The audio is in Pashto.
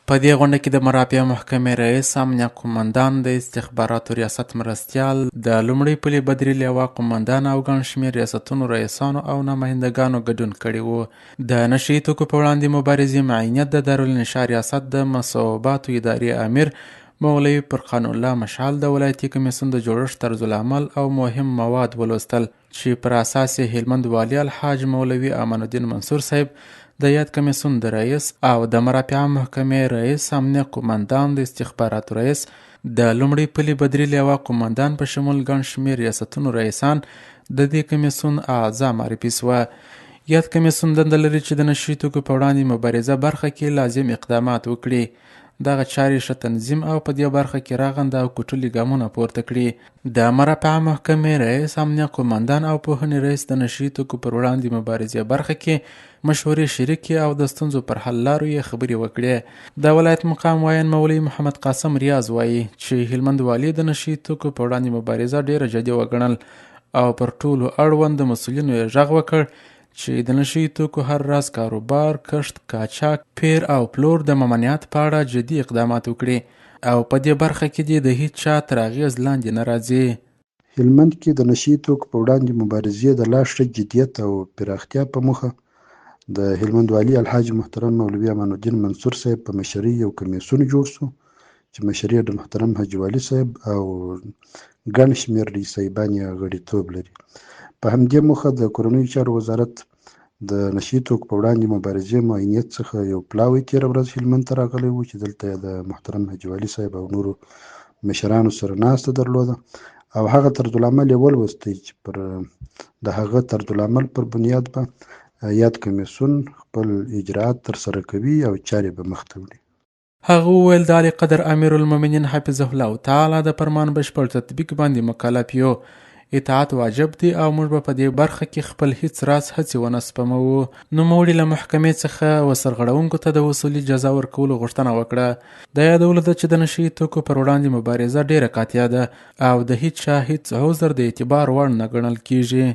په دې غونډه کې د مرافعه محکمې رئیس، امنیه قومندان، د استخباراتو ریاست مرستیال، د لومړۍ پلي بدري لوا قومندان او ګڼ شمېر ریاستونو رئیسانو او نمایندګانو ګډون کړی وو. د نشه یي توکو په وړاندې مبارزې معینیت د دارالانشاء ریاست د مصوباتو ادارې امیر مولوي فرقان الله مشعل د ولایتي کمیسیون د جوړښت طرزالعمل او مهم مواد ولوستل. چې پر اساس یې هلمند والي الحاج مولوي امان الدین منصور صاحب د یاد کمیسیون د رئیس او د مرافعه محکمې رئیس، امنیه قومندان، د استخباراتو رئیس، د لومړي پلي بدري لوا قومندان په شمول ګڼ شمېر ریاستونو رئیسان د دې کمیسیون اعضا معرفي سوه. یاد کمیسیون دنده لري چې د نشي توکو په وړاندې مبارزه برخه کې لازم اقدامات وکړي، دغه چارې ښه تنظیم او په دې برخه کې رغنده او کوټلي ګامونه پورته کړي. د مرافعه محکمې رئیس، امنیه قومندان او پوهنې رئیس د نشهيي توکو پر وړاندې مبارزې برخه کې مشورې شریکې او د ستونزو پر حل لارو یې خبرې وکړې. د ولایت مقام ویاند مولوي محمد قاسم ریاض وایي چې هلمند والي د نشهيي توکو په وړاندې مبارزه ډېره جدي وګڼل او پر ټولو اړوند مسؤلینو یې غږ وکړ چې د نشه یي توکو هر راز کاروبار، کښت، قاچاق، پېر او پلور د ممانعت په اړه جدي اقدامات وکړي او په دې برخه کې دې د هیچا تر اغېز لاندې نه راځي. هلمند کې د نشه یي توکو په وړاندې مبارزې د لا ښه جدیت او پراختیا په موخه د هلمند والي الحاج محترم مولوي امان الدین منصور صاحب په مشرۍ یو کمېسیون جوړ شو چې مشري یې د محترم حاجي والي صاحب او ګڼ شمېر رئیس صاحبان یې غړیتوب لري. په همدې موخه د کورنیو چارو وزارت د نشهيي توکو په وړاندې مبارزې معینیت څخه یو پلاوی تېره ورځ هلمند ته راغلی و چې دلته یې د محترم حاجي والي صاحب او نورو مشرانو سره ناسته درلوده او هغه طرزالعمل یې ولوستی چې پر د هغه طرزالعمل پر بنیاد به یاد کمیسیون خپل اجراات ترسره کوي او چارې به مخته وړي. هغه وویل، د عالیقدر امیرالمؤمنین حفظه الله تعالی د فرمان بشپړ تطبیق باندې مکلف یو، اطاعت واجب دی او موږ به په دې برخه کې خپل هیڅ راز هڅې ونه سپموو. نوموړي له محکمې څخه وسرغړونکو ته د اصولي جزا ورکولو غوښتنه وکړه. د یادولو ده چې د نشه یي توکو پر وړاندې مبارزه ډېره قاطع ده او د هیچا هیڅ عذر د اعتبار وړ نه ګڼل کیږي.